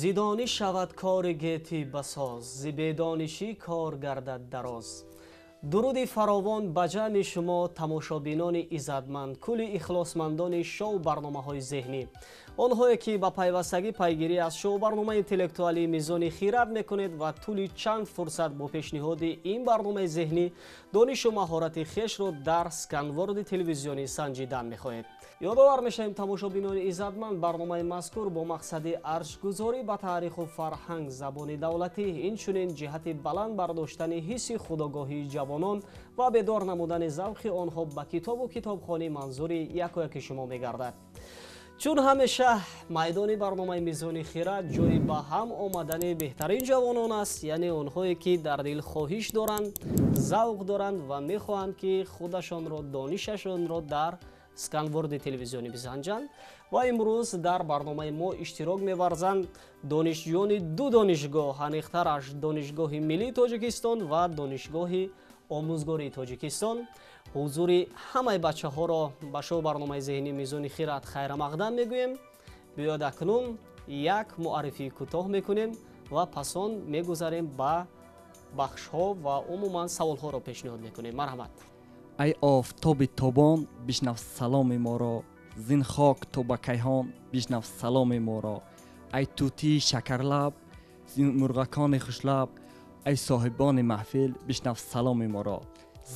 Зи дониш шавад кори гетӣ басоз, зи бедонишӣ кор гардад дароз. Дуруди фаровон ба ҷамъи шумо, тамошобинони иззатманд, кулли ихлосмандони шоу барномаҳои зеҳнӣ, онҳое ки ба пайвастагӣ пайгирӣ аз шоу барномаи интеллектуалии Мизони хирад мекунед ва тӯли чанд фурсат бо пешниҳоди ин барномаи зеҳнӣ донишу маҳорати хешро дар сканворди телевизионӣ санҷидан мехоҳед. Ёдовар мешавем, тамошобинони иззатманд, барномаи мазкур бо мақсади арҷгузорӣ ба таъриху фарҳанг, забони давлатӣ, инчунин ҷиҳати баланд бардоштани ҳисси худогоҳии ҷавонон ва бедор намудани завқи онҳо ба китобу китобхонӣ манзури якояки шумо мегардад. Чун ҳамеша майдони барномаи Мизони хирад ҷои ба ҳам омадани беҳтарин ҷавонон аст, яъне онҳое ки дар дил хоҳиш доранд, завқ доранд ва мехоҳанд ки худашонро, донишашонро дар сканворди телевизионӣ бисанҷанд. Ва имрӯз дар барномаи мо иштирок меварзанд донишҷӯёни ду донишгоҳ, аниқтараш Донишгоҳи миллии Тоҷикистон ва Донишгоҳи омӯзгории Тоҷикистон. Ҳузури ҳамаи бачаҳоро ба шоу барномаи зеҳнии Мизони хирад хайрамақдам мегӯем. Биёед акнун як муаррифии кӯтоҳ мекунем ва пас он мегузарем ба бахшҳо ва умуман саволҳоро пешниҳод мекунем. Марҳамат. Ай офтоби тобон, бишнав саломи моро, зин хок то ба кайҳон, бишнав саломи моро. Ай тӯтии шакарлаб, зин мурғакони хушлаб, ай соҳибони маҳфил, бишнав саломи моро.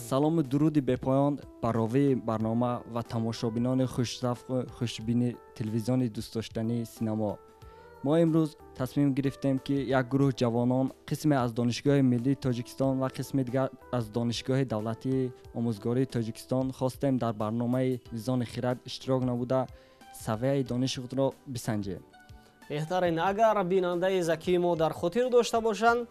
Салому дуруди бепоён ба ровии барнома ва тамошобинони хушзавқу хушбини телевизиони дӯстдоштании синамо. Мо имрӯз тасмим гирифтем, ки як гурӯҳ ҷавонон, қисме аз Донишгоҳи миллии Тоҷикистон ва қисми дигар аз Донишгоҳи давлатии омӯзгории Тоҷикистон, хостем дар барномаи Мизони хирад иштирок намуда савияи дониши худро бисанҷем. Беҳтарин. Агар бинандаи закии мо дар хотир дошта бошанд,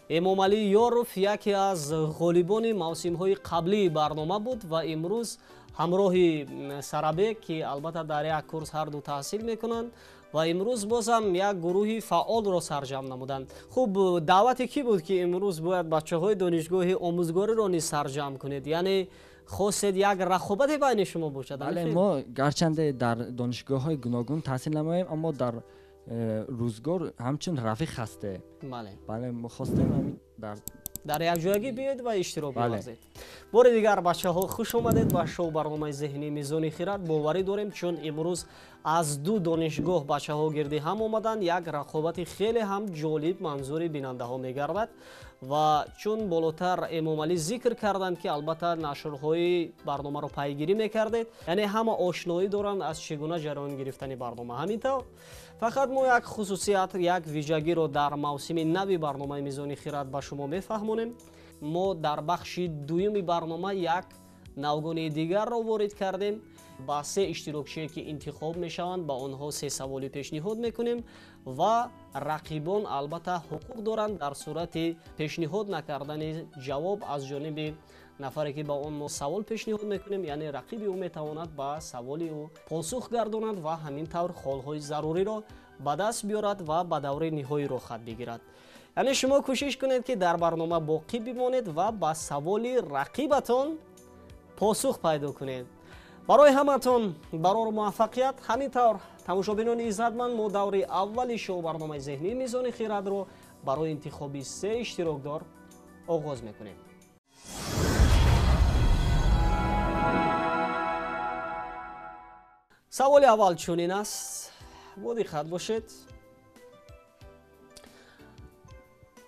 Эмомалӣ Ёров яке аз ғолибони мавсимҳои қаблии барнома буд ва имрӯз ҳамроҳи Сарабек, ки албатта дар як курс ҳарду таҳсил мекунанд, ва имрӯз бозам як гурӯҳи фаъолро сарҷамъ намуданд. Хуб, даъвати кӣ буд, ки имрӯз бояд бачаҳои донишгоҳи омӯзгориро низ сарҷамъ кунед? Яъне хостед як рақобате байни шумо бошад? Бале, мо гарчанде дар донишгоҳҳои гуногун таҳсил намоем, аммо дар рӯзгор ҳамчун рафиқ ҳастем. Бале. Бале, мо хостем ҳамин дар якҷоягӣ биёед ва иштирок варзед. Бори дигар, бачаҳо, хуш омадед ба шоу барномаи зеҳнии Мизони хирад. Боварӣ дорем, чун имрӯз аз ду донишгоҳ бачаҳо гирди ҳам омаданд, як рақобати хеле ҳам ҷолиб манзури бинандаҳо мегардад. Ва чун болотар Эмомалӣ зикр карданд, ки албатта нашрҳои барномаро пайгирӣ мекардед, яъне ҳама ошноӣ доранд аз чӣ гуна ҷараён гирифтани барнома. Ҳамин тавр фақат мо як хусусият, як вижагиро дар мавсими нави барномаи Мизони хирад ба шумо мефаҳмонем. Мо дар бахши дуюми барнома як навгонии дигарро ворид кардем. Ба се иштирокчие ки интихоб мешаванд, ба онҳо се саволӣ пешниҳод мекунем ва рақибон албатта ҳуқуқ доранд дар сурати пешниҳод накардани ҷавоб аз ҷониби нафаре ки ба он мо савол пешниҳод мекунем, яъне рақиби ӯ метавонад ба саволи ӯ посух гардонад ва ҳамин тавр холҳои заруриро ба даст биёрад ва ба давраи ниҳоӣ роҳхат бигирад. Яъне шумо кӯшиш кунед, ки дар барнома боқӣ бимонед ва ба саволи рақибатон посух пайдо кунед. Барои ҳаматон барору муваффақият. Ҳамин тавр, тамошобинони иззатманд, мо даври аввали шоу барномаи зеҳнии Мизони хирадро барои интихоби се иштирокдор оғоз мекунем. Саволи аввал чунин аст, бо диққат бошед.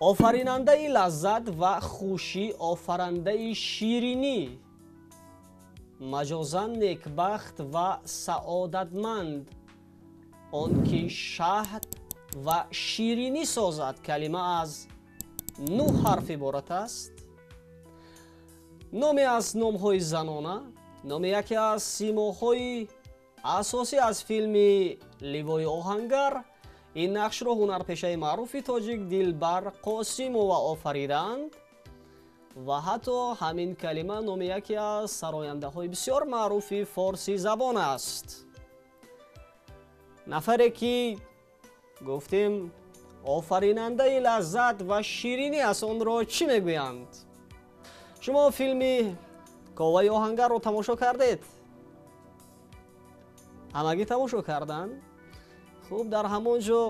Офаринандаи лаззат ва хушӣ, офарандаи ширинӣ, маҷозан некбахт ва саодатманд, он ки шаҳд ва ширинӣ созад. Калима аз нӯҳ ҳарф иборат аст. Номе аз номҳои занона, номи яке аз симоҳои асосӣ аз филми Ливои оҳангар. Ин нақшро ҳунарпешаи маъруфи тоҷик Дилбар Қосимова офаридаанд ва ҳатто ҳамин калима номи яке аз сарояндаҳои бисёр маъруфи форсизабон аст. Нафаре ки гуфтем офаринандаи лаззат ва ширинӣ аст, онро чӣ мегӯянд? Шумо филми Коваи оҳангарро тамошо кардед? Ҳамагӣ тамошо карданд? Хуб, дар ҳамон ҷо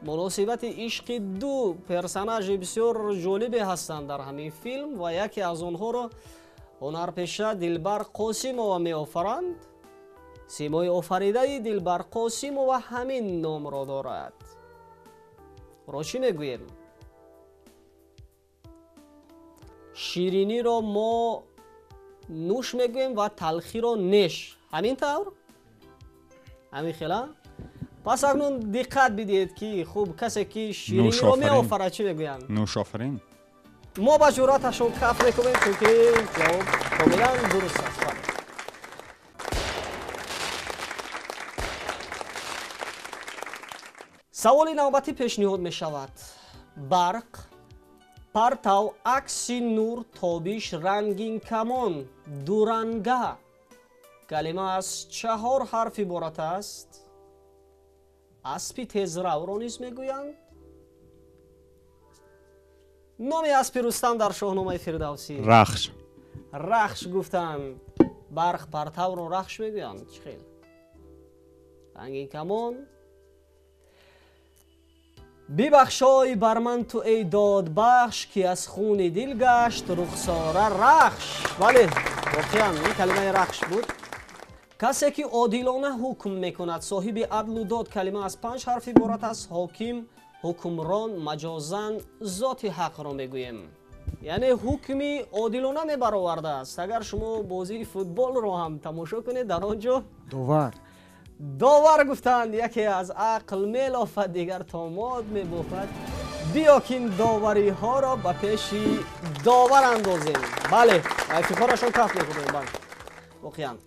Муносибати ишқи ду персонажи бисёр ҷолибе ҳастанд дар ҳамин филм ва яке аз онҳоро ҳунарпеша Дилбар Қосимова меофаранд. Симои офаридаи Дилбар Қосимова ҳамин номро дорад. Ро чӣ мегӯем? Шириниро мо нӯш мегӯем ва талхиро неш. Ҳамин тавр? Ҳамин хела? Пас акнун диққат бидиҳед, ки хуб касе ки шириниро меофарад чӣ мегӯянд? Нӯшофарин. Мо ба ҷуръаташон каф мекунем, чунки ҷавоб комилан дуруст аст. Саволи навбатӣ пешниҳод мешавад. Барқ, партав, акси нур, тобиш, рангинкамон, дуранга. Калима аз чаҳор ҳарф иборат аст. Аспи тезравро низ мегӯянд. Номи аспи Рустам дар Шоҳномаи Фирдавсӣ? Рахш. Рахш гуфтанд. Барқ, партавро рахш мегӯянд. Чӣ хел? Рангинкамон. Бибахшой бар ман ту эй додбахш, ки аз хуни дил гашт рухсора рахш. Бале, воқеан ин калимаи рахш буд. Касе ки одилона ҳукм мекунад, соҳиби адлу дод. Калима аз панҷ ҳарф иборат аст. Ҳоким, ҳукмрон, маҷозан зоти ҳақро мегӯем. Яъне ҳукми одилона мебаровардааст. Агар шумо бозии футболро ҳам тамошо кунед, дар он ҷо довар. Довар гуфтанд, яке аз ақл мелофад, дигар томод мебофад. Биё ки ин довариҳоро ба пеши довар андозем. Бале, ба ифтихорашон каф мекунем. Бале, воқеан.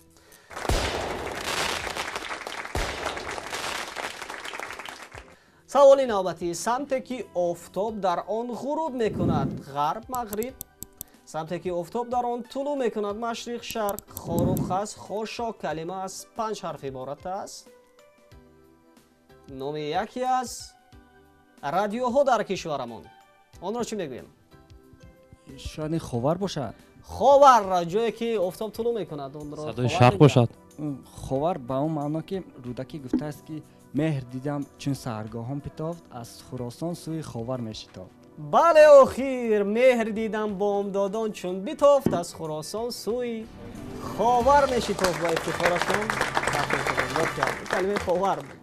Саволи навбатӣ. Самте ки офтоб дар он ғуруб мекунад, ғарб, мағриб. Самте ки офтоб дар он тулӯъ мекунад, машриқ, шарқ. Хору хас, хошок. Калима аз панҷ ҳарф иборат аст. Номи яке аз радиоҳо дар кишварамон. Онро чӣ мегӯем? Шояд ин Ховар бошад. Ховар, ҷое ки офтоб тулӯъ мекунад, онро садои шарқ бошад. Ховар ба он маъно ки Рӯдакӣ гуфтааст, ки меҳр дидам чун саҳаргоҳон питофт, аз Хуросон сӯи Ховар мешитофт. Бале, охир меҳр дидам бомдодон чун битофт, аз Хуросон сӯи Ховар мешитофт. Ба ифтихорашон калимаи Ховар буд.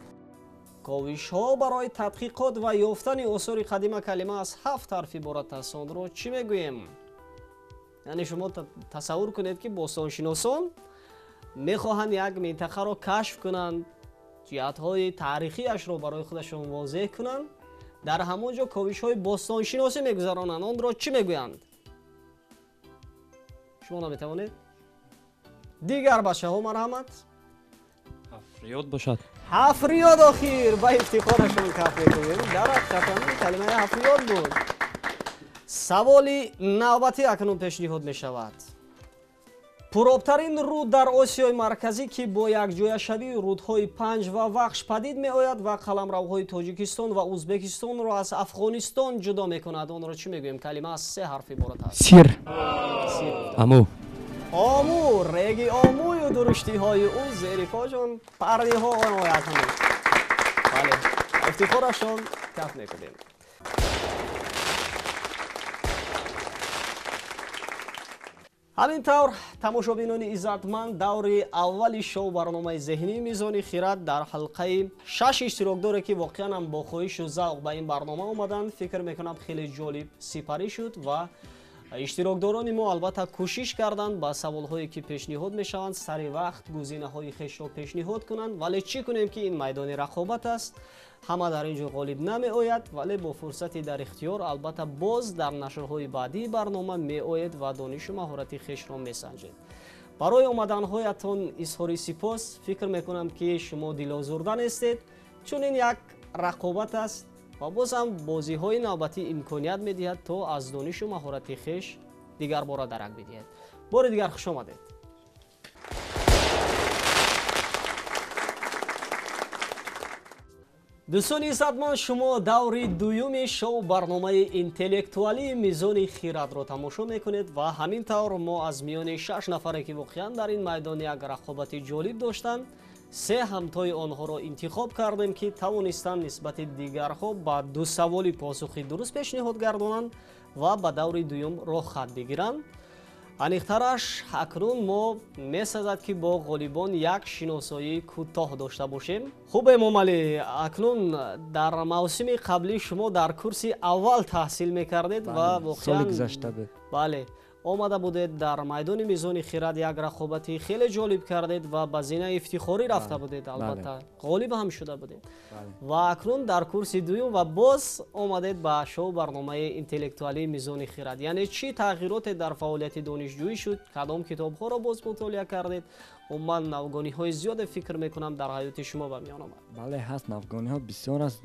Ковишҳо барои тадқиқот ва ёфтани осори қадима. Калима аз ҳафт ҳарф иборат аст. Онро чӣ мегӯем? Яъне шумо тасаввур кунед, ки бостоншиносон мехоҳанд як минтақаро кашф кунанд, ҷиҳатҳои таърихиашро барои худашон возеҳ кунанд. Дар ҳамон ҷо ковишҳои бостоншиносӣ мегузаронанд. Онро чӣ мегӯянд? Шумо наметавонед? Дигар бачаҳо, марҳамат. Ҳафриёт бошад. Ҳафриёт. Охир ба ифтихорашон каф мекунем. Дар ҳақиқатан калимаи ҳафриёт буд. Саволи навбатӣ акнун пешниҳод мешавад. Пуробтарин руд дар Осиёи Марказӣ, ки бо якҷояшавии рудҳои Панҷ ва Вахш падид меояд ва қаламравҳои Тоҷикистон ва Узбекистонро аз Афғонистон ҷудо мекунад, онро чӣ мегӯем? Калима аз се ҳарф иборат аст. Сир. Аму. Ому, реги Омӯю дуруштиҳои ӯ зери поҷон парниҳо ояд ҳамин. Бале, ифтихорашон каф мекунем. Ҳамин тавр, тамошобинони иззатманд, даври аввали шоу барномаи зеҳнии Мизони хирад дар ҳалқаи шаш иштирокдоре, ки воқеан ҳам бо хоҳишу завқ ба ин барнома омаданд, фикр мекунам хеле ҷолиб сипарӣ шуд ва иштирокдорони мо албатта кӯшиш карданд ба саволҳое ки пешниҳод мешаванд сари вақт гузинаҳои хешро пешниҳод кунанд. Вале чӣ кунем, ки ин майдони рақобат аст, ҳама дар ин ҷо ғолиб намеояд, вале бо фурсати дар ихтиёр албатта боз дар нашрҳои баъдии барнома меоед ва донишу маҳорати хешро месанҷед. Барои омаданҳоятон изҳори сипос. Фикр мекунам, ки шумо дилозурда нестед, чун ин як рақобат аст ва боз ҳам бозиҳои навбатӣ имконият медиҳад, то аз донишу маҳорати хеш дигар бора дарак бидиҳед. Бори дигар хуш омадед. Дӯстони иззатманд, шумо даври дуюми шоу барномаи интеллектуалии Мизони хирадро тамошо мекунед ва ҳамин тавр мо аз миёни 6 нафаре, ки воқеан дар ин майдон як рақобати ҷолиб доштанд, 3 ҳамтои онҳоро интихоб кардем, ки тавонистанд нисбати дигарҳо ба 2 саволи посухи дуруст пешниҳод гардонанд ва ба даври дуюм роҳхат бигиранд. Аниқтараш, акнун мо месазад, ки бо ғолибон як шиносоии кӯтоҳ дошта бошем. Хуб, Эмомалӣ, акнун дар мавсими қаблӣ шумо дар курси аввал таҳсил мекардед ва воқеан соли гузашта буд. Бале, омада будед дар майдони Мизони хирад, як рақобати хеле ҷолиб кардед ва ба зинаи ифтихорӣ рафта будед, албатта ғолиб ҳам шуда будед. Ва акнун дар курси дуюм ва боз омадед ба шоу барномаи интеллектуалии Мизони хирад. Яъне чӣ тағйироте дар фаъолияти донишҷӯӣ шуд? Кадом китобҳоро боз мутолиа кардед? Умуман навгониҳои зиёде фикр мекунам дар ҳаёти шумо ба миён омад. Бале, ҳаст, навгониҳо бисёр аст.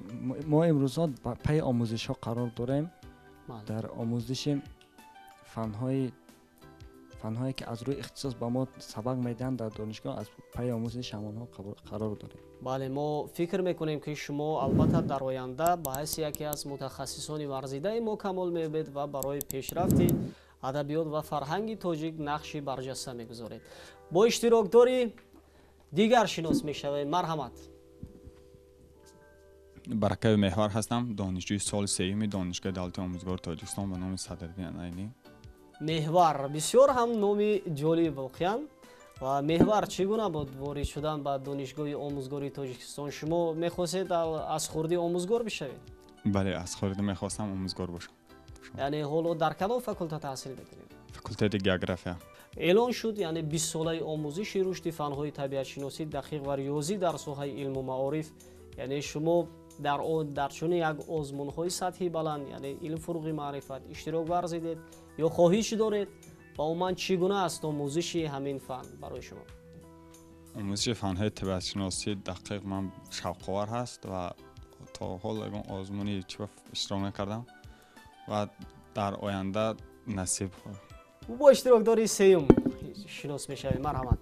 Мо имрӯзҳо пайи омӯзишҳо қарор дорем. Дар омӯзиши фанҳое ки аз рӯи ихтисос ба мо сабақ медиҳанд дар донишгоҳ, аз пайи омӯзиши ҳамонҳо қарор дорем. Бале, мо фикр мекунем, ки шумо албатта дар оянда ба ҳайси яке аз мутахассисони варзидаи мо камол меёбед ва барои пешрафти адабиёт ва фарҳанги тоҷик нақши барҷаста мегузоред. Бо иштирокдори дигар шинос мешавем. Марҳамат. Баракаи Меҳвар ҳастам, донишҷӯи соли сеюми Донишгоҳи давлатии омӯзгори Тоҷикистон ба номи Садриддин Айнӣ. Меҳвар, бисёр ҳам номи ҷолиб воқеан. Ва Меҳвар, чӣ гуна буд ворид шудан ба Донишгоҳи омӯзгории Тоҷикистон? Шумо мехостед аз хурдӣ омӯзгор бишавед? Бале, аз хурдӣ мехостам омӯзгор бошам. Яъне ҳоло дар кадом факулта таҳсил мекунед? Факултети география. Эълон шуд, яъне 20-солаи омӯзиши рушди фанҳои табиатшиносӣ, дақиқ ва риёзӣ дар соҳаи илму маориф. Яъне шумо дар чунин як озмунҳои сатҳи баланд, яъне илм, фурӯғи маърифат, иштирок варзидед ё хоҳиш доред? Ва умуман чӣ гуна аст омӯзиши ҳамин фан барои шумо? Омӯзиши фанҳои табиатшиносӣ дақиқ ман шавқовар ҳаст ва то ҳол ягон озмуни чӣ иштирок накардам ва дар оянда насиб. Бо иштирокдори сеюм шинос мешавем. Марҳамат.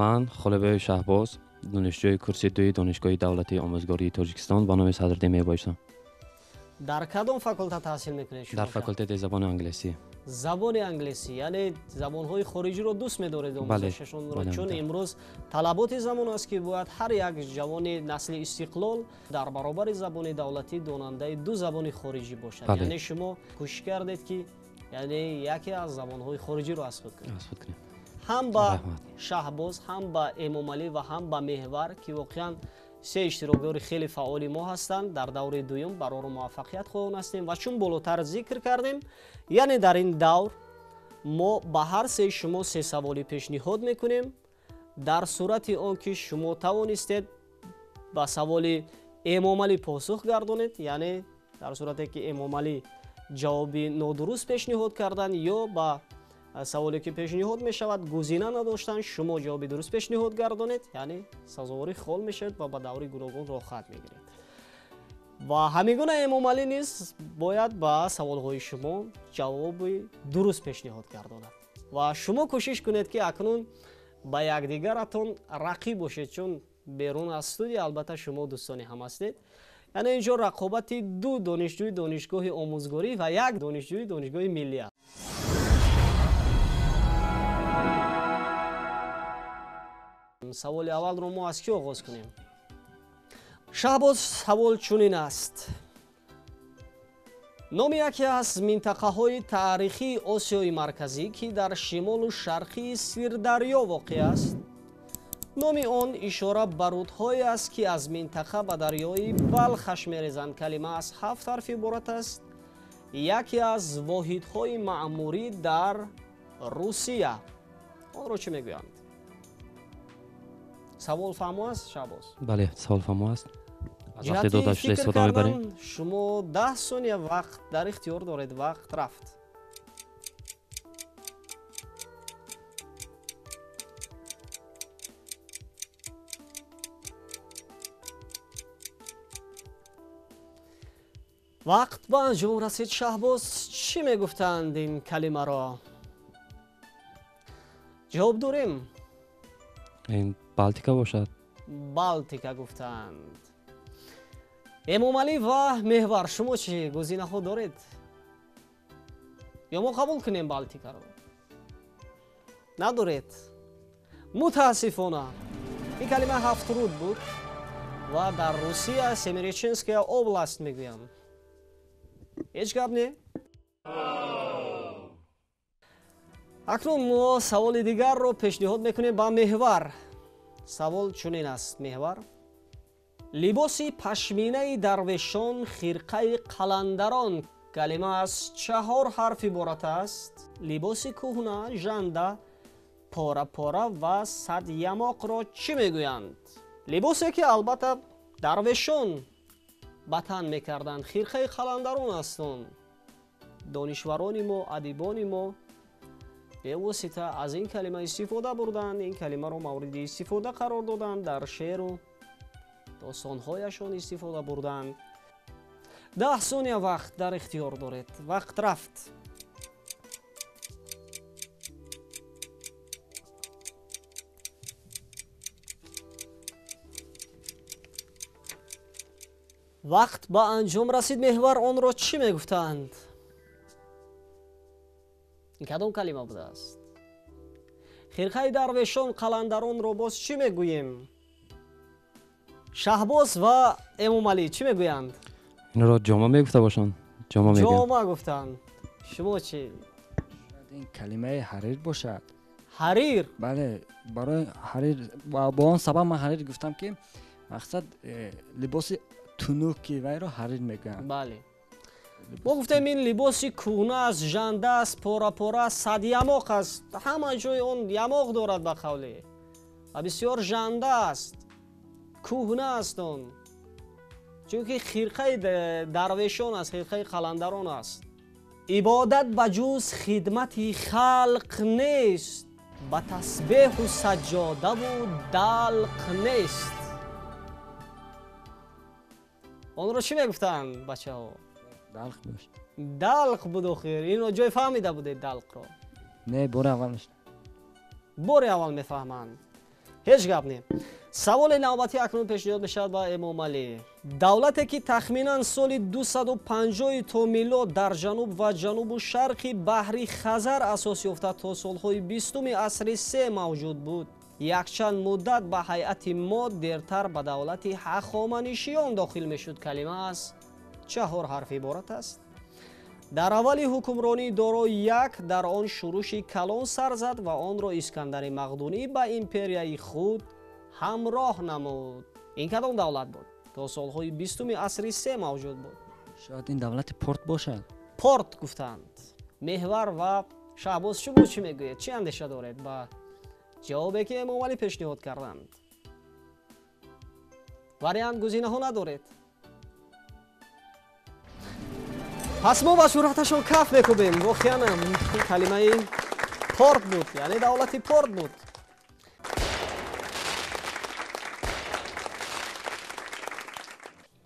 Ман Холибоев Шаҳбоз, донишҷӯи курси дуи Донишгоҳи давлатии омӯзгории Тоҷикистон ба номи Садриддин мебошам. Дар кадом факулта таҳсил мекунед шумо? Дар факултети забони англисӣ. Забони англисӣ, яъне забонҳои хориҷиро дӯст медоред омӯзишашонро, чун имрӯз талаботи замон аст, ки бояд ҳар як ҷавони насли истиқлол дар баробари забони давлатӣ донандаи 2 забони хориҷӣ бошад. Яъне шумо кӯшиш кардед, ки яъне яке аз забонҳои хориҷиро аз худ кунед. Ҳам ба Шаҳбоз, ҳам ба Эмомалӣ ва ҳам ба Меҳвар, ки воқеан 3 иштирокдори хеле фаъоли мо ҳастанд, дар даври дуюм барору муваффақият хоҳон ҳастем. Ва чун болотар зикр кардем, яъне дар ин давр мо ба ҳар сеи шумо 3 саволи пешниҳод мекунем. Дар сурати он ки шумо тавонистед ба саволи Эмомалӣ посух гардонед, яъне дар сурате ки Эмомалӣ ҷавоби нодуруст пешниҳод карданд ё ба саволе ки пешниҳод мешавад гузина надоштанд, шумо ҷавоби дуруст пешниҳод гардонед, яъне сазовори хол мешавед ва ба даври гуногун роҳхат мегиред. Ва ҳамин гуна Эмомалӣ низ бояд ба саволҳои шумо ҷавоби дуруст пешниҳод гардонад. Ва шумо кӯшиш кунед, ки акнун ба якдигаратон рақиб бошед, чун берун аз студия албатта шумо дӯстони ҳам ҳастед. Яъне инҷо рақобати 2 донишҷӯи донишгоҳи омӯзгорӣ ва як донишҷӯи донишгоҳи миллӣ аст. Саволи аввалро мо аз кӣ оғоз кунем? Шаҳбоз, савол чунин аст. Номи яке аз минтақаҳои таърихии Осиёи Марказӣ, ки дар шимолу шарқии Сирдарё воқеъ аст, номи он ишора ба рудҳое аст, ки аз минтақа ба дарёи Балхаш мерезанд. Калима аз 7 ҳарф иборат аст. Яке аз воҳидҳои маъмурӣ дар Русия. Онро чӣ мегӯянд? Савол фаҳмо аст, Шаҳбоз? Бале, савол фаҳмо аст. Аз вақти Ҷиҳати дода шуда фикр истифода мебарем. кардан шумо 10 сония вақт дар ихтиёр доред. Вақт рафт. Вақт ба анҷом расид. Шаҳбоз, чӣ мегуфтанд ин калимаро? Ҷавоб дорем? Ин Балтика бошад. Балтика гуфтанд. Эмомалӣ ва Меҳвар, шумо чӣ гузинаҳо доред? Ё мо қабул кунем Балтикаро? Надоред. Мутаассифона, ин калима ҳафтруд буд ва дар Русия Семиреченская область мегӯянд. Ҳеҷ гап не? Акнун мо саволи дигарро пешниҳод мекунем ба Меҳвар. Савол чунин аст, Меҳвар. Либоси пашминаи дарвешон, хирқаи қаландарон. Калима аз 4 ҳарф иборат аст. Либоси кӯҳна, жанда, пора-пора ва садямоқро чӣ мегӯянд? Либосе ки албатта дарвешон ба тан мекарданд, хирқаи қаландарон аст он. Донишварони мо, адибони мо бевосита аз ин калима истифода бурданд, ин калимаро мавриди истифода қарор доданд, дар шеъру достонҳояшон истифода бурданд. 10 сония вақт дар ихтиёр доред. Вақт рафт. Вақт ба анҷом расид. Меҳвар, онро чӣ мегуфтанд? Ин кадом калима будааст? Хирқаи дарвешон, қаландаронро боз чӣ мегӯем? Шаҳбоз ва Эмомалӣ чӣ мегӯянд? Инро ҷома мегуфта бошанд. Ҷома мегӯянд. Ҷома гуфтанд. Шумо чӣ? Ин калимаи ҳарир бошад. Ҳарир? Бале, барои ҳарир, бо он сабаб ман ҳарир гуфтам ки мақсад либоси тунуки вайро ҳарир мегӯянд. Бале. Мо гуфтем ин либоси кӯҳна аст, жанда аст, пора-пора аст, садямоқ аст. Ҳама ҷои он ямоқ дорад ба қавле. Ва бисёр жанда аст. Кӯҳна аст он. Чунки хирқаи дарвешон аст, хирқаи қаландарон аст. Ибодат ба ҷуз хидмати халқ нест, ба тасбеҳу саҷҷодаву далқ нест. Онро чӣ мегуфтанд бачаҳо? Далқ бош. Далқ буд охир. Инро ҷой фаҳмида будед далқро? Не, бори аввал мешунавам. Бори аввал мефаҳманд. Ҳеҷ гап не. Саволи навбатӣ акнун пешниҳод мешавад ба Эмомалӣ. Давлате ки тахминан соли 250 то милод дар ҷануб ва ҷанубу шарқи баҳри Хазар асос ёфта то солҳои 20 асри се мавҷуд буд, якчанд муддат ба ҳайати мод, дертар ба давлати ҳахоманишиён дохил мешуд. Калима аз 4 ҳарф иборат аст. Дар аввали ҳукмронии Доро як дар он шӯруши калон сар зад ва онро Искандари Мақдунӣ ба империяи худ ҳамроҳ намуд. Ин кадом давлат буд? То солҳои 20 асри се мавҷуд буд. Шояд ин давлати Порт бошад. Порт гуфтанд. Меҳвар ва Шаҳбоз, шумо чӣ мегӯед? Чӣ андеша доред ба ҷавобе ки Эмомалӣ пешниҳод карданд? Вариант гузинаҳо надоред. Пас мо ба суръаташон каф мекӯбем. Воқеан калимаи Порт буд, яъне давлати Порт буд.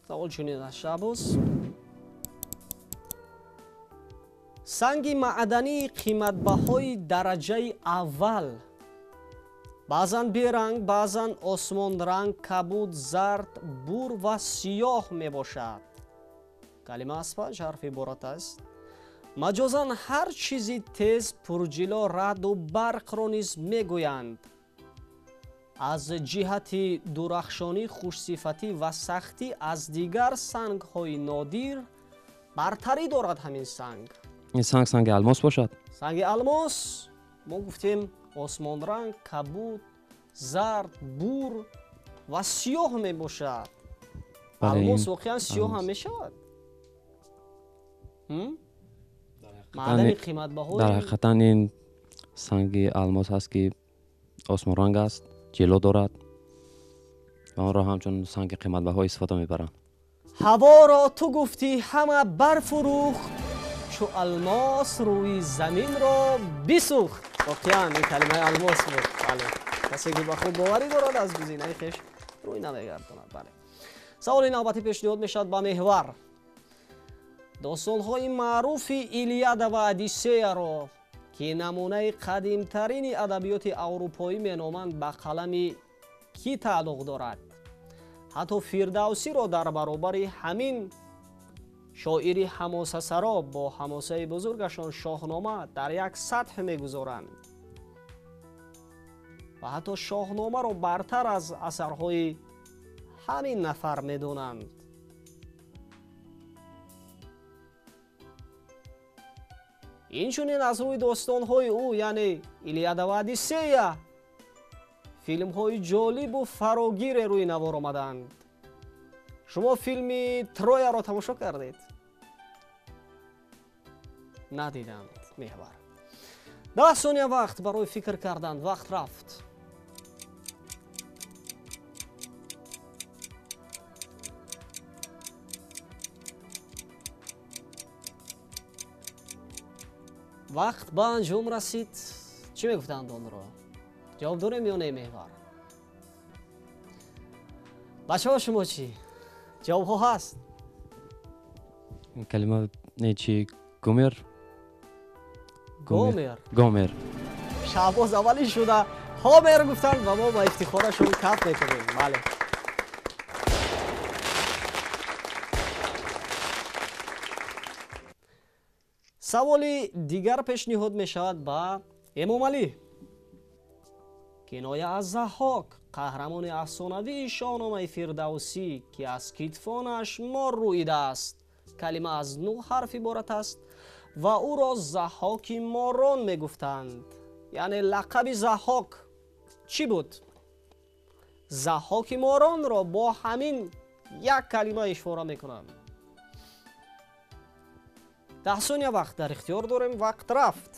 Савол чунин аст, Шаҳбоз. Санги маъдании қиматбаҳои дараҷаи аввал, баъзан беранг, баъзан осмонранг, кабуд, зард, бур ва сиёҳ мебошад. Калима аз 5 ҳарф иборат аст. Маҷозан ҳар чизи тез, пурҷило, раъду барқро низ мегӯянд. Аз ҷиҳати дурахшонӣ, хушсифатӣ ва сахтӣ аз дигар сангҳои нодир бартарӣ дорад ҳамин санг. Ин санг санги алмос бошад? Санги алмос. Мо гуфтем осмонранг, кабуд, зард, бур ва сиёҳ мебошад. Алмос воқеан сиёҳ ҳам мешавад? Маъдани қиматбаҳои дар ҳақиқатан ин санги алмос ҳаст ки осмонранг аст, ҷило дорад ва онро ҳамчун санги қиматбаҳо истифода мебаранд. Ҳаворо ту гуфтӣ ҳама барфурӯхт, чу алмос рӯи заминро бисӯхт. Воқеан ин калимаи алмос буд. Бале, касе ки ба худ боварӣ дорад аз гузинаи хеш рӯй намегардонад. Бале. Саволи навбатӣ пешниҳод мешавад ба Меҳвар. Достонҳои маъруфи Илиада ва Одиссеяро ки намунаи қадимтарини адабиёти аврупоӣ меноманд ба қалами кӣ тааллуқ дорад? Ҳатто Фирдавсиро дар баробари ҳамин шоири ҳамосасаро бо ҳамосаи бузургашон Шоҳнома дар як сатҳ мегузоранд ва ҳатто Шоҳномаро бартар аз асарҳои ҳамин нафар медонанд. Инчунин аз рӯи достонҳои ӯ, яъне Илиада ва Одиссея, филмҳои ҷолибу фарогире рӯи навор омаданд. Шумо филми Трояро тамошо кардед? Надиданд меҳвар. 10 сония вақт барои фикр кардан. Вақт рафт. Вақт ба анҷом расид. Чӣ мегуфтанд онро? Ҷавоб дорем ё не, меҳвар? Бачаҳо, шумо чӣ? Ҷавобҳо ҳаст? Калима не чи Гомер? Гомер. Гомер. Шаҳбоз аввалин шуда Ҳомер гуфтанд ва мо ба ифтихорашон каф мекунем. Бале. Саволи дигар пешниҳод мешавад ба Эмомалӣ. Киноя аз Заҳҳок, қаҳрамони афсонавии Шоҳномаи Фирдавсӣ, ки аз китфонаш мор рӯидааст. Калима аз 9 ҳарф иборат аст ва ӯро Заҳҳоки морон мегуфтанд. Яъне лақаби Заҳҳок чӣ буд? Заҳҳоки моронро бо ҳамин як калима ишора мекунанд. 10 сония вақт дар ихтиёр дорем. Вақт рафт.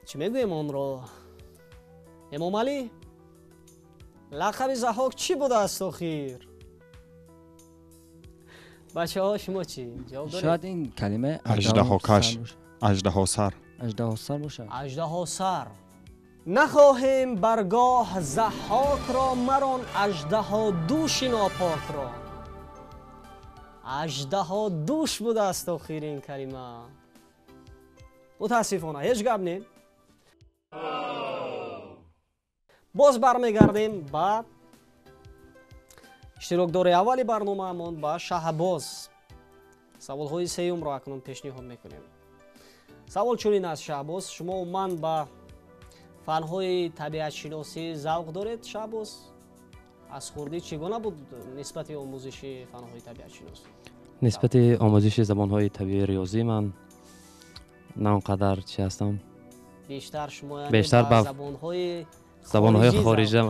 Чӣ мегӯем онро? Эмомалӣ, лақаби Заҳҳок чӣ будааст охир? Бачаҳо, шумо чӣ ҷавоб доред? Шояд ин калима аждаҳокаш, аждаҳосар. Аждаҳосар бошад. Аждаҳосар. Нахоҳем баргоҳ Заҳҳокро, марон аждаҳодӯши нопокро. Аждаҳодӯш будааст охир ин калима. Мутаассифона ҳеҷ гап не. Боз бармегардем ба иштирокдори аввали барномаамон, ба Шаҳбоз. Саволҳои сеюмро акнун пешниҳод мекунем. Савол чунин аст, Шаҳбоз: шумо умуман ба фанҳои табиатшиносӣ завқ доред, Шаҳбоз? Аз хурдӣ чӣ гуна буд нисбати омӯзиши фанҳои табиатшиносӣ? Нисбати омӯзиши забонҳои табиӣ риёзӣ ман на он қадар чӣ ҳастам. Бештар шумо бештар ба забонҳои хориҷа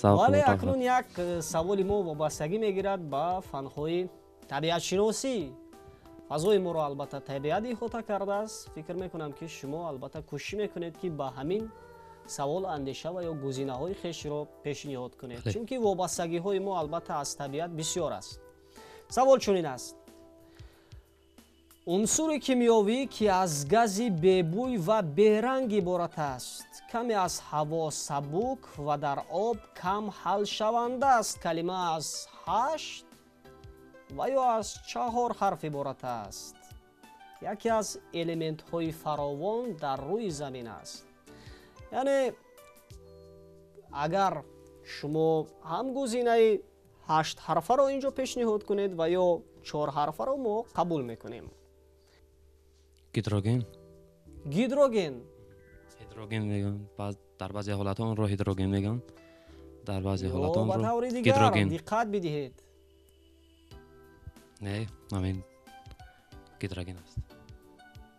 завқ. Вале акнун як саволи мо вобастагӣ мегирад ба фанҳои табиатшиносӣ. Фазои моро албатта табиат иҳота кардааст. Фикр мекунам, ки шумо албатта кӯшиш мекунед, ки ба ҳамин савол андеша ва ё гузинаҳои хешро пешниҳод кунед, чунки вобастагиҳои мо албатта аз табиат бисёр аст. Савол чунин аст: унсури кимиёвӣ, ки аз гази бебӯй ва беранг иборат аст, каме аз ҳаво сабук ва дар об кам ҳалшаванда аст. Калима аз 8 ва ё аз 4 ҳарф иборат аст. Яке аз элементҳои фаровон дар рӯи замин аст. Яъне агар шумо ҳам гузинаи 8 ҳарфаро инҷо пешниҳод кунед ва ё 4 ҳарфаро мо қабул мекунем. Гидроген. Гидроген. Гидроген мегӯянд. Дар баъзе ҳолатҳо онро ҳидроген мегӯянд. Дар баъзе ҳолатҳо онро гидроген. Ба таври дигар диққат бидиҳед. Не, ҳамин гидроген аст.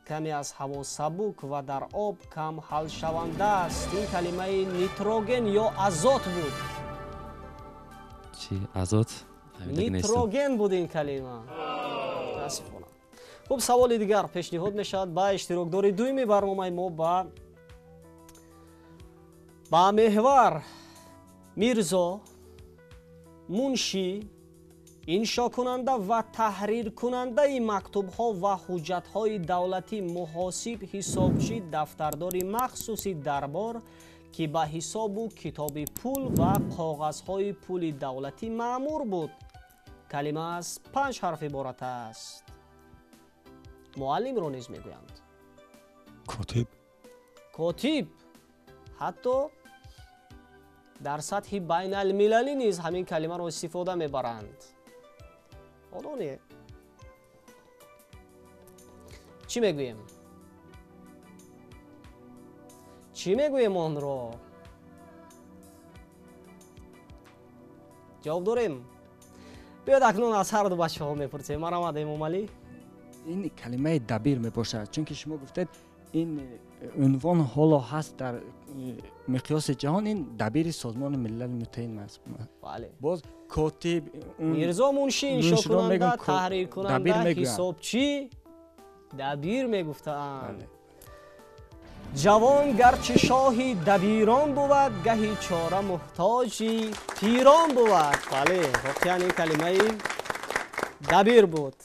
Каме аз ҳаво сабук ва дар об кам ҳалшаванда аст. Ин калимаи нитроген ё азот буд. Чӣ? Азот? Нитроген буд ин калима. Мутаассифона. Хуб, саволи дигар пешниҳод мешавад ба иштирокдори дуюми барномаи мо, ба меҳвар Мирзо, муншӣ, иншокунанда ва таҳриркунандаи мактубҳо ва ҳуҷҷатҳои давлатӣ, муҳосиб, ҳисобчӣ, дафтардори махсуси дарбор, ки ба ҳисобу китоби пул ва коғазҳои пули давлатӣ маъмур буд. Калима аз 5 ҳарф иборат аст. Муаллимро низ мегӯянд. Котиб. Котиб. Ҳатто дар сатҳи байналмилалӣ низ ҳамин калимаро истифода мебаранд. Одоне. Чӣ мегӯем? Чӣ мегӯем онро? Ҷавоб дорем? Биёд акнун аз ҳар ду бачаҳо мепурсем. Марҳамат, Эмомалӣ. Ин калимаи дабир мебошад, чунки шумо гуфтед ин унвон ҳоло ҳаст дар миқёси ҷаҳон, ин дабири Созмони Милали Муттаҳид аст. Бале. Боз котиб, Мирзо мунши, иншокунанда, таҳриркунанда, ҳисобчӣ, дабир мегуфтаанд. Ҷавон гарчи шоҳи дабирон бувад, гаҳи чора муҳтоҷи пирон бувад. Бале, воқеан ин калимаи дабир буд.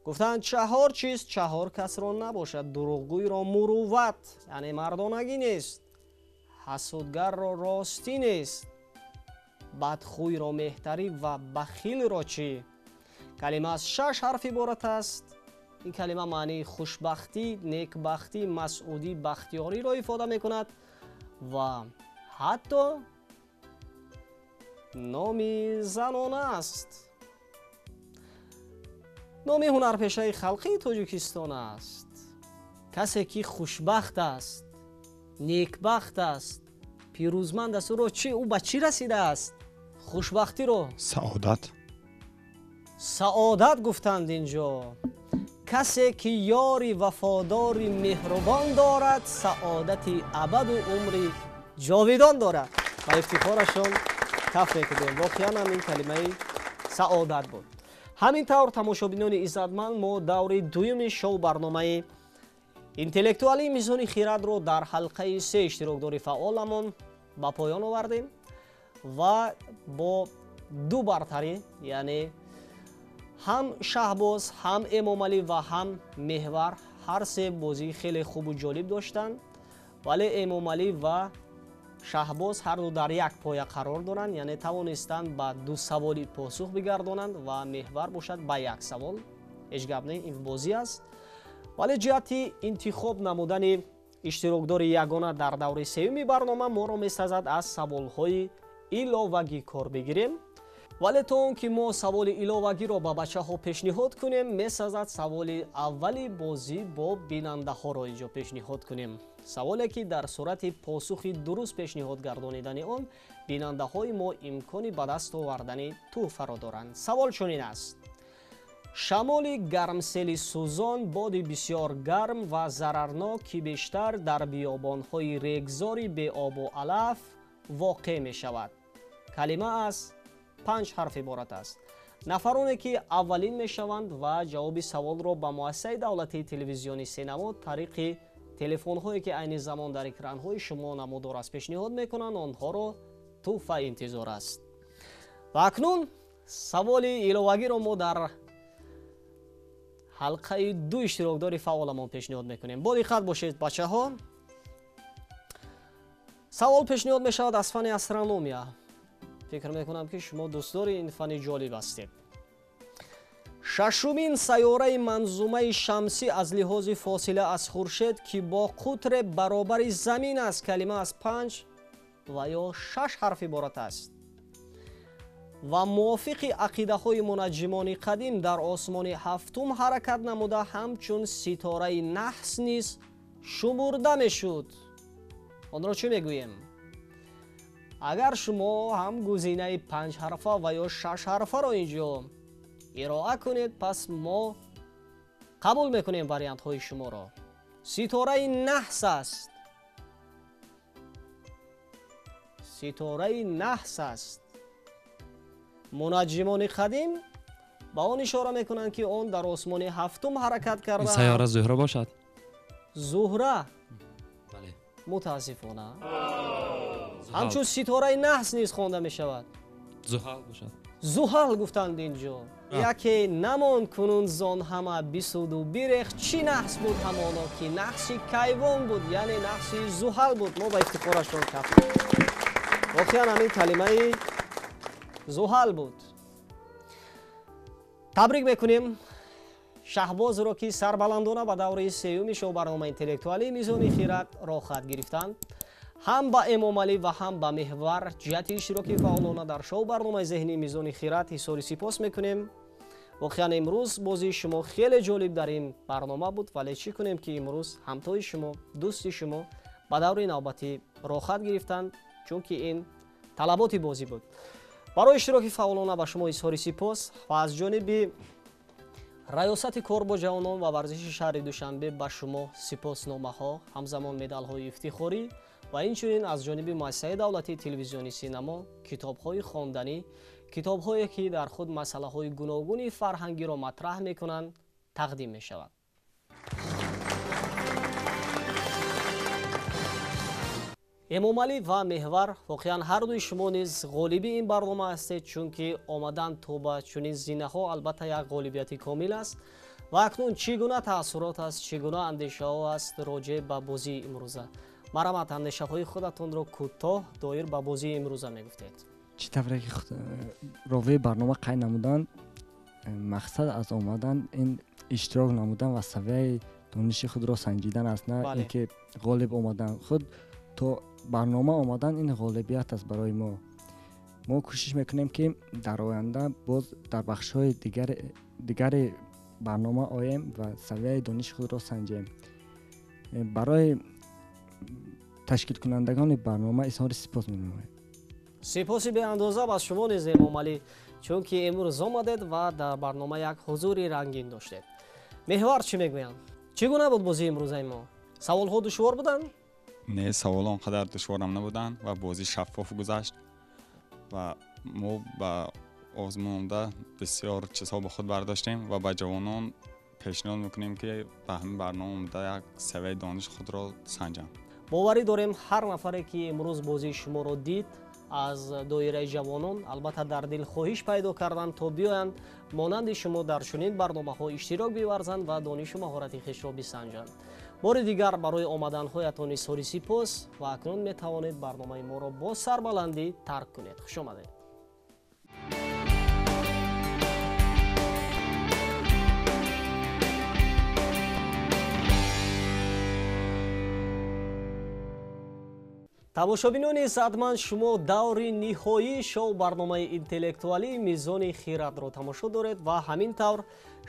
Гуфтанд чаҳор чиз чаҳор касро набошад: дурӯғгӯйро мурувват, яъне мардонагӣ нест, ҳасудгарро ростӣ нест, бадхӯйро меҳтарӣ ва бахилро чӣ? Калима аз 6 ҳарф иборат аст. Ин калима маънии хушбахтӣ, некбахтӣ, масъудӣ, бахтиёриро ифода мекунад ва ҳатто номи занона аст. Номи ҳунарпешаи халқии Тоҷикистон аст. Касе ки хушбахт аст, некбахт аст, пирӯзманд аст, ӯро чӣ? Ӯ ба чӣ расидааст? Хушбахтиро. Саодат. Саодат гуфтанд инҷо. Касе ки ёри вафодори меҳрубон дорад, саодати абаду умри ҷовидон дорад. Ба ифтихорашон каф мекунем. Воқеан ҳам ин калимаи саодат буд. Ҳамин тавр, тамошобинони иззатманд, мо даври дуюми шоу барномаи интеллектуалии Мизони хирадро дар ҳалқаи 3 иштирокдори фаъоламон ба поён овардем ва бо ду бартарӣ, яъне ҳам Шаҳбоз, ҳам Эмомалӣ ва ҳам Меҳвар, ҳар се бозии хеле хубу ҷолиб доштанд, вале Эмомалӣ ва Шаҳбоз ҳар ду дар як поя қарор доранд, яъне тавонистанд ба ду саволи посух бигардонанд ва Меҳвар бошад ба як савол. Ҳеҷ гап не, ин бозӣ аст. Вале ҷиҳати интихоб намудани иштирокдори ягона дар даври сеюми барнома моро месазад аз саволҳои иловагӣ кор бигирем. Вале то он ки мо саволи иловагиро ба бачаҳо пешниҳод кунем, месазад саволи аввали бозӣ бо бинандаҳоро инҷо пешниҳод кунем. Саволе ки дар сурати посухи дуруст пешниҳод гардонидани он бинандаҳои мо имкони ба даст овардани тӯҳфаро доранд. Савол чунин аст: шамоли гармсели сӯзон боди бисёр гарм ва зарарнок ки бештар дар биёбонҳои регзори беобу алаф воқеъ мешавад. Калима аз 5 ҳарф иборат аст. Нафароне ки аввалин мешаванд ва ҷавоби саволро ба муассисаи давлатии телевизиони Сенамо тариқи телефонҳое ки айни замон дар экранҳои шумо намудор аст пешниҳод мекунанд, онҳоро тӯҳфа интизор аст. Ва акнун саволи иловагиро мо дар ҳалқаи ду иштирокдори фаъоламон пешниҳод мекунем. Бо диққат бошед, бачаҳо. Савол пешниҳод мешавад аз фани астрономия. Фикр мекунам ки шумо дӯстдори ин фани ҷолиб ҳастед. Шашумин сайёраи манзумаи шамсӣ аз лиҳози фосила аз хуршед ки бо қутре баробари замин аст, калима аз 5 ва ё 6 ҳарф иборат аст ва мувофиқи ақидаҳои мунаҷҷимони қадим дар осмони ҳафтум ҳаракат намуда ҳамчун ситораи наҳс низ шумурда мешуд. Онро чӣ мегӯем? Агар шумо ҳам гузинаи 5 ҳарфа ва ё 6 ҳарфаро инҷо ироа кунед, пас мо қабул мекунем вариантҳои шуморо. Ситораи наҳс аст. Ситораи наҳс аст. Мунаҷҷимони қадим ба он ишора мекунанд ки он дар осмони ҳафтум ҳаракат карда. Сайёра Зуҳра бошад. Зуҳра? Бале. Мутаассифона. Ҳамчун ситораи наҳс низ хонда мешавад. Зуҳал бошад. Зуҳал гуфтанд инҷо. Яке намонд кунун зон ҳама бисуду бирех, чӣ наҳс буд ҳамоно ки наҳси кайвон буд, яъне наҳси зуҳал буд. Мо ба ифтихорашон кафтем. Воқеан ҳамин калимаи зуҳал буд. Табрик мекунем Шаҳбозро, ки сарбаландона ба давраи сеюми шоу-барномаи интеллектуалии Мизони хирад роҳхат гирифтанд. Ҳам ба Эмомалӣ ва ҳам ба Меҳвар ҷиҳати иштироки фаъолона дар шоу-барномаи зеҳнии Мизони хирад ҳисори сипос мекунем. Воқеан имрӯз бозии шумо хеле ҷолиб дар ин барнома буд, вале чӣ кунем ки имрӯз ҳамтои шумо, дӯсти шумо ба давраи навбатӣ роҳхат гирифтанд, чунки ин талаботи бозӣ буд. Барои иштироки фаъолона ба шумо изҳори сипос ва аз ҷониби раёсати кор бо ҷавонон ва варзиши шаҳри Душанбе ба шумо сипосномаҳо, ҳамзамон медалҳои ифтихорӣ ва инчунин аз ҷониби муассисаи давлатии телевизиони синамо китобҳои хонданӣ, китобҳое ки дар худ масъалаҳои гуногуни фарҳангиро матраҳ мекунанд, тақдим мешавад. Эмомалӣ ва Меҳвар, воқеан ҳардуи шумо низ ғолиби ин барнома ҳастед, чунки омадан то ба чунин зинаҳо албатта як ғолибияти комил аст. Ва акнун чӣ гуна таассурот аст, чӣ гуна андешаҳо аст роҷеъ ба бозии имрӯза? Марҳамат, андешаҳои худатонро кӯтоҳ доир ба бозии имрӯза мегуфтед. Чӣ тавре ки ровии барнома қайд намуданд, мақсад аз омадан ин иштирок намудан ва савияи дониши худро санҷидан аст, на ин ки ғолиб омадан. Худ то барнома омадан ин ғолибият аст барои мо. Мо кӯшиш мекунем ки дар оянда боз дар бахшҳои дигари барнома оем ва савияи дониши худро санҷем. Барои ташкилкунандагони барнома изҳори сипос менамоем. Сипоси беандоза ба шумо низ, Эмомалӣ, чунки имрӯз омадед ва дар барнома як ҳузури рангин доштед. Меҳвар чӣ мегӯянд? Чӣ гуна буд бозии имрӯзаи мо? Саволҳо душвор буданд? Не, саволҳо он қадар душворам набуданд ва бозӣ шаффоф гузашт ва мо ба озмун омада бисёр чизҳо ба худ бардоштем ва ба ҷавонон пешниҳод мекунем ки ба ҳамин барнома омада як савияи дониши худро санҷанд. Боварӣ дорем ҳар нафаре ки имрӯз бозии шуморо дид аз доираи ҷавонон албатта дар дил хоҳиш пайдо карданд то биёянд монанди шумо дар чунин барномаҳо иштирок биварзанд ва донишу маҳорати хешро бисанҷанд. Бори дигар барои омаданҳоятон изҳори сипос ва акнун метавонед барномаи моро бо сарбаландӣ тарк кунед. Хуш омадед. Тамошобинони иззатманд, шумо даври ниҳоии шоу барномаи интеллектуалии Мизони хирадро тамошо доред ва ҳамин тавр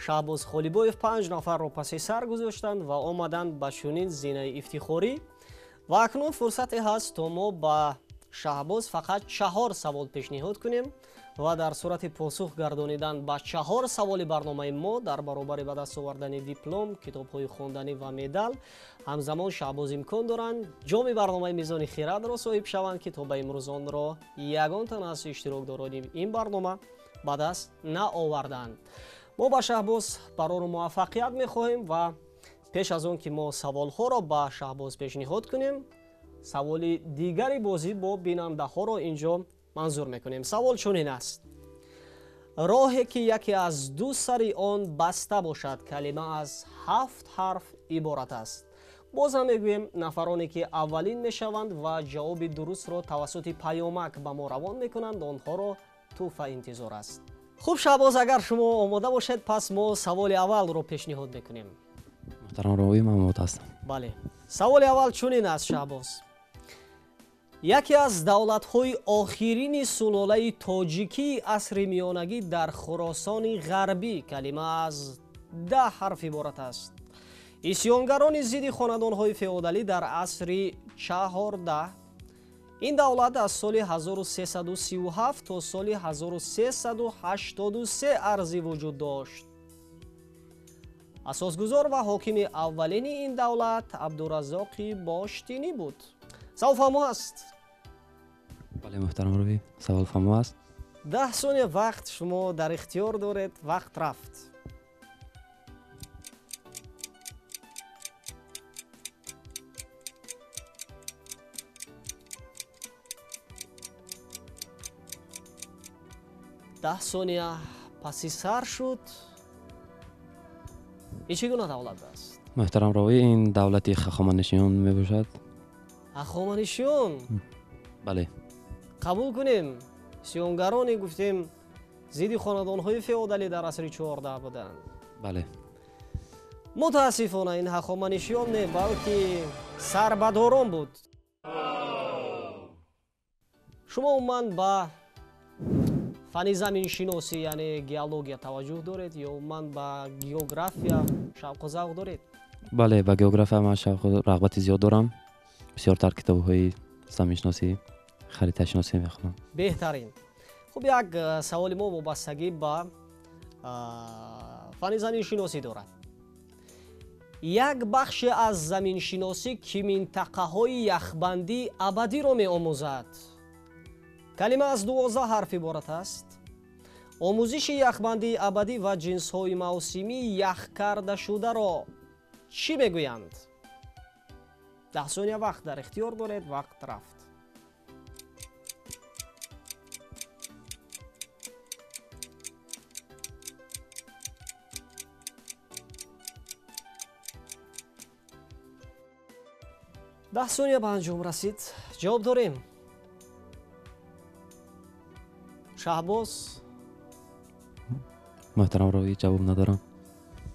Шаҳбоз Холибоев 5 нафарро паси сар гузоштанд ва омаданд ба чунин зинаи ифтихорӣ. Ва акнун фурсате ҳаст то мо ба Шаҳбоз фақат 4 савол пешниҳод кунем ва дар сурати посух гардонидан ба 4 саволи барномаи мо дар баробари ба даст овардани диплом, китобҳои хонданӣ ва медал ҳамзамон Шаҳбоз имкон доранд ҷоми барномаи Мизони хирадро соҳиб шаванд, ки то ба имрӯз онро ягон тан аз иштирокдорони ин барнома ба даст наоварданд. Мо ба Шаҳбоз барору муваффақият мехоҳем ва пеш аз он ки мо саволҳоро ба Шаҳбоз пешниҳод кунем, саволи дигари бозӣ бо бинандаҳоро инҷо манзур мекунем. Савол чунин аст: роҳе ки яке аз ду сари он баста бошад, калима аз 7 ҳарф иборат аст. Боз ҳам мегӯем, нафароне ки аввалин мешаванд ва ҷавоби дурустро тавассути паёмак ба мо равон мекунанд, онҳоро тӯҳфа интизор аст. Хуб, Шаҳбоз, агар шумо омода бошед, пас мо саволи аввалро пешниҳод мекунем. Муҳтарам ровӣ, ман омода ҳастам. Бале, саволи аввал чунин аст, Шаҳбоз. Яке аз давлатҳои охирини сулолаи тоҷикии асри миёнагӣ дар Хуросони ғарбӣ, калима аз 10 ҳарф иборат аст. Исёнгарони зидди хонадонҳои феодалӣ дар асри 14. Ин давлат аз соли 1337 то соли 1383 арзӣ вуҷуд дошт. Асосгузор ва ҳокими аввалини ин давлат Абдураззоқи Боштинӣ буд. Савол фаҳмо аст? Бале, муҳтарам ровӣ, савол фаҳмо аст. 10 сония вақт шумо дар ихтиёр доред, вақт рафт. 10 сония Паси сар шуд. Ин чӣ гуна давлат аст? Муҳтарам ровӣ, ин давлати Ҳахоманишиён мебошад. Ҳахоманишиён? Бале. Қабул кунем. Сионгароне гуфтем зидди хонадонҳои феодалӣ дар асри 14 буданд. Бале. Мутаассифона ин Ҳахоманишиён не, балки сарбадорон буд. Шумо умуман ба фани заминшиносӣ, яъне геология таваҷҷӯҳ доред ё умуман ба география шавқу завқ доред? Бале, ба география ман шавқу рағбати зиёд дорам. Бисёртар китобҳои заминшиносӣ, хариташиносӣ мехонам. Беҳтарин. Хуб, як саволи мо вобастагӣ ба фани заминшиносӣ дорад. Як бахше аз заминшиносӣ ки минтақаҳои яхбандии абадиро меомӯзад. Калима аз 12 ҳарф иборат аст. Омӯзиши яхбандии абадӣ ва ҷинсҳои мавсимии ях кардашударо чӣ мегӯянд? 10 сония вақт дар ихтиёр доред, вақт рафт. 10 сония ба анҷом расид. Ҷавоб дорем. Шаҳбоз? Муҳтарам ровӣ, ҷавоб надорам.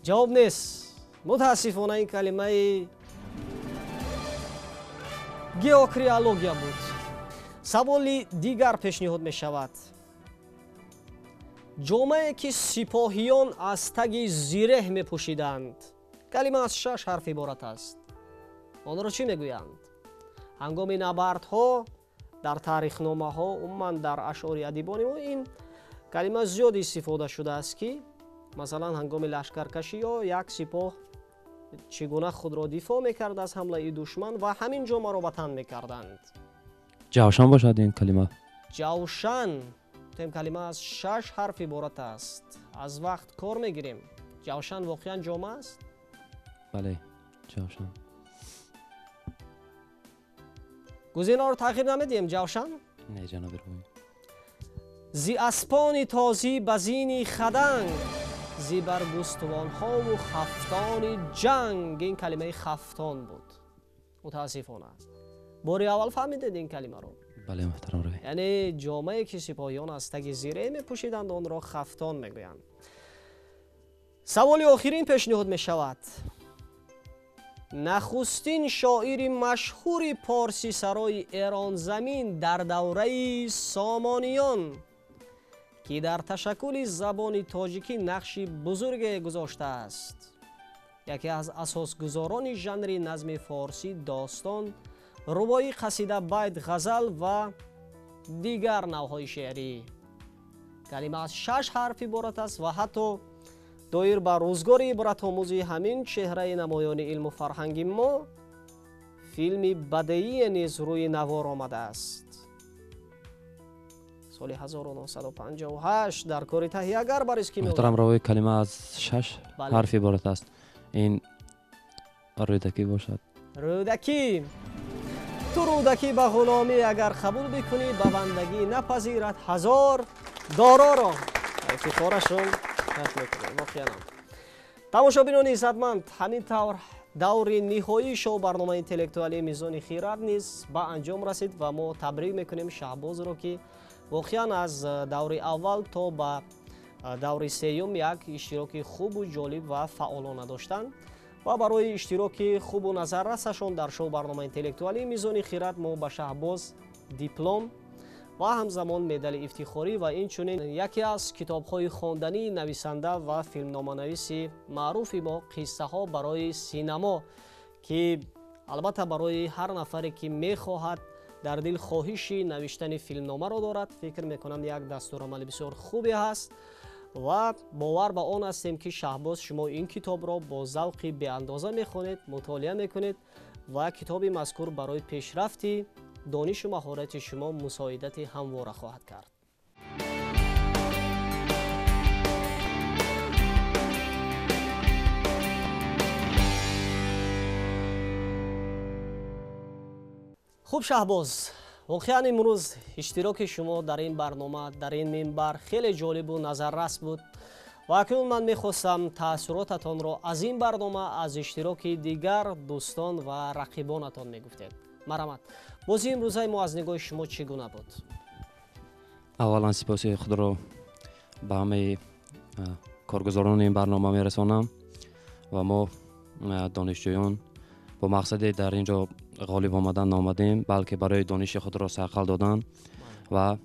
Ҷавоб нест. Мутаассифона ин калимаи геокриология буд. Саволи дигар пешниҳод мешавад. Ҷомае ки сипоҳиён аз таги зиреҳ мепӯшиданд. Калима аз 6 ҳарф иборат аст. Онро чӣ мегӯянд? Ҳангоми набардҳо дар таърихномаҳо, умуман дар ашъори адибони мо ин калима зиёд истифода шудааст, ки масалан ҳангоми лашкаркашӣ ё як сипоҳ чӣ гуна худро дифоъ мекард аз ҳамлаи душман ва ҳамин ҷомаро ба тан мекарданд. Ҷавшан бошад ин калима. Ҷавшан. Тем калима аз 6 ҳарф иборат аст. Аз вақт кор мегирем. Ҷавшан воқеан ҷома аст? Бале, ҷавшан. Гузинаро тағйир намедиҳем, ҷавшан? Не, ҷаноби ровӣ. Зи аспони тозӣ ба зини хаданг, зи баргустувонҳову хафтони ҷанг. Ин калимаи хафтон буд. Мутаассифона. Бори аввал фаҳмидед ин калимаро? Бале, муҳтарам ровӣ. Яъне ҷомае ки сипоҳиён аз таги зиреҳ мепӯшиданд, онро хафтон мегӯянд. Саволи охирин пешниҳод мешавад. Нахустин шоири машҳури порсисарои Эронзамин дар давраи Сомониён, ки дар ташаккули забони тоҷикӣ нақши бузурге гузоштааст, яке аз асосгузорони жанри назми форсӣ, достон, рубоӣ, қасида, байт, ғазал ва дигар навъҳои шеърӣ. Калима аз 6 ҳарф иборат аст ва ҳатто доир ба рӯзгори ибратомӯзи ҳамин чеҳраи намоёни илму фарҳанги мо филми бадеие низ рӯи навор омадааст. Соли 1958 дар кори таҳиягар Борис Кимёнов. Муҳтарам ровӣ, калима аз 6 ҳарф иборат аст. Ин Рӯдакӣ бошад. Рӯдакӣ. Ту Рӯдакӣ ба ғуломӣ агар қабул бикунӣ, ба бандагӣ напазирад ҳазор дороро. Ифтихорашон мекунем. Тамошобинони иззатманд, ҳамин тавр даври ниҳоии шоу барномаи интеллектуалии Мизони Хирад низ ба анҷом расид ва мо табрик мекунем Шаҳбозро, ки воқеан аз даври аввал то ба даври сеюм як иштироки хубу ҷолиб ва фаъолона доштанд ва барои иштироки хубу назаррасашон дар шоу барномаи интеллектуалии Мизони Хирад мо ба Шаҳбоз диплом ва ҳамзамон медали ифтихорӣ ва инчунин яке аз китобҳои хондании нависанда ва филмноманависи маъруфи мо «Қиссаҳо барои синамо», ки албатта барои ҳар нафаре ки мехоҳад дар дил хоҳиши навиштани филмномаро дорад, фикр мекунам як дастурамали бисёр хубе ҳаст ва бовар ба он ҳастем ки Шаҳбоз шумо ин китобро бо завқи беандоза мехонед, мутолиа мекунед ва китоби мазкур барои пешрафти донишу маҳорати шумо мусоидати ҳамвора хоҳад кард. Хуб, Шаҳбоз, Воқеан имрӯз иштироки шумо дар ин барнома, дар ин минбар хеле ҷолибу назаррас буд ва акнун ман мехостам таассуротатонро аз ин барнома, аз иштироки дигар дӯстон ва рақибонатон мегуфтед. Марҳамат, бозии имрӯзаи мо аз нигоҳи шумо чӣ гуна буд? Аввалан сипоси худро ба ҳамаи коргузорони ин барнома мерасонам ва мо донишҷӯён бо мақсаде дар ин ҷо ғолиб омадан наомадем, балки барои дониши худро сайқал додан ва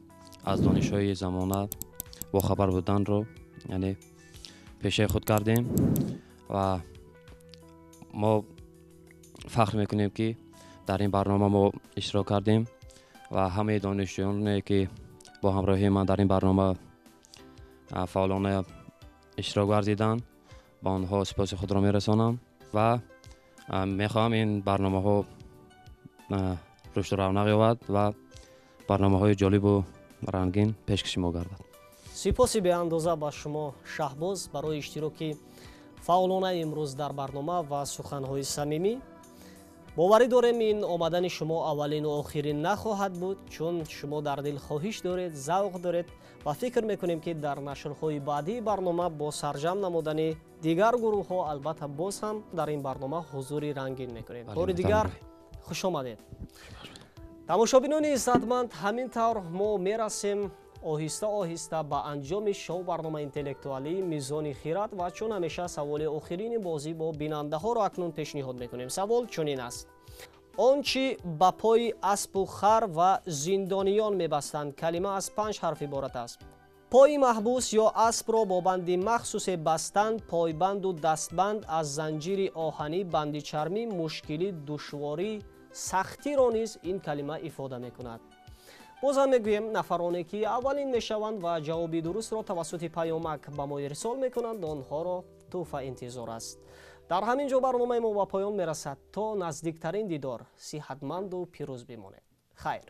аз донишҳои замона бохабар буданро, яъне пешаи худ кардем ва мо фахр мекунем, ки дар ин барнома мо иштирок кардем ва ҳамаи донишҷӯёне, ки бо ҳамроҳии ман дар ин барнома фаъолона иштирок варзиданд, ба онҳо сипоси худро мерасонам ва мехоҳам ин барномаҳо рушду равнақ ёбад ва барномаҳои ҷолибу рангин пешкаши мо гардад. Сипоси беандоза ба шумо, Шаҳбоз, барои иштироки фаъолонаи имрӯз дар барнома ва суханҳои самимӣ. Боварӣ дорем, ин омадани шумо аввалину охирин нахоҳад буд, чун шумо дар дил хоҳиш доред, завқ доред ва фикр мекунем, ки дар нашрҳои баъдии барнома бо сарҷамъ намудани дигар гурӯҳҳо албатта боз ҳам дар ин барнома ҳузури рангин мекунед. Бори дигар хуш омадед. Тамошобинони иззатманд, ҳамин тавр мо мерасем оҳиста оҳиста ба анҷоми шоу барнома интеллектуалии «Мизони хирад» ва чун ҳамеша саволи охирини бозӣ бо бинандаҳоро акнун пешниҳод мекунем. Савол чунин аст: он чӣ ба пои аспу хар ва зиндониён мебастанд? Калима аз панҷ ҳарф иборат аст. Пои маҳбус ё аспро бо банди махсусе бастанд, пойбанду дастбанд аз занҷири оҳанӣ, банди чармӣ. Мушкилӣ, душворӣ, сахтиро низ ин калима ифода мекунад. Бозам мегӯем, нафароне ки аввалин мешаванд ва ҷавоби дурустро тавассути паёмак ба мо ирсол мекунанд, онҳоро тӯҳфа интизор аст. Дар ҳамин ҷо барномаи мо ба поён мерасад. То наздиктарин дидор сиҳатманду пирӯз бимонед. Хайр.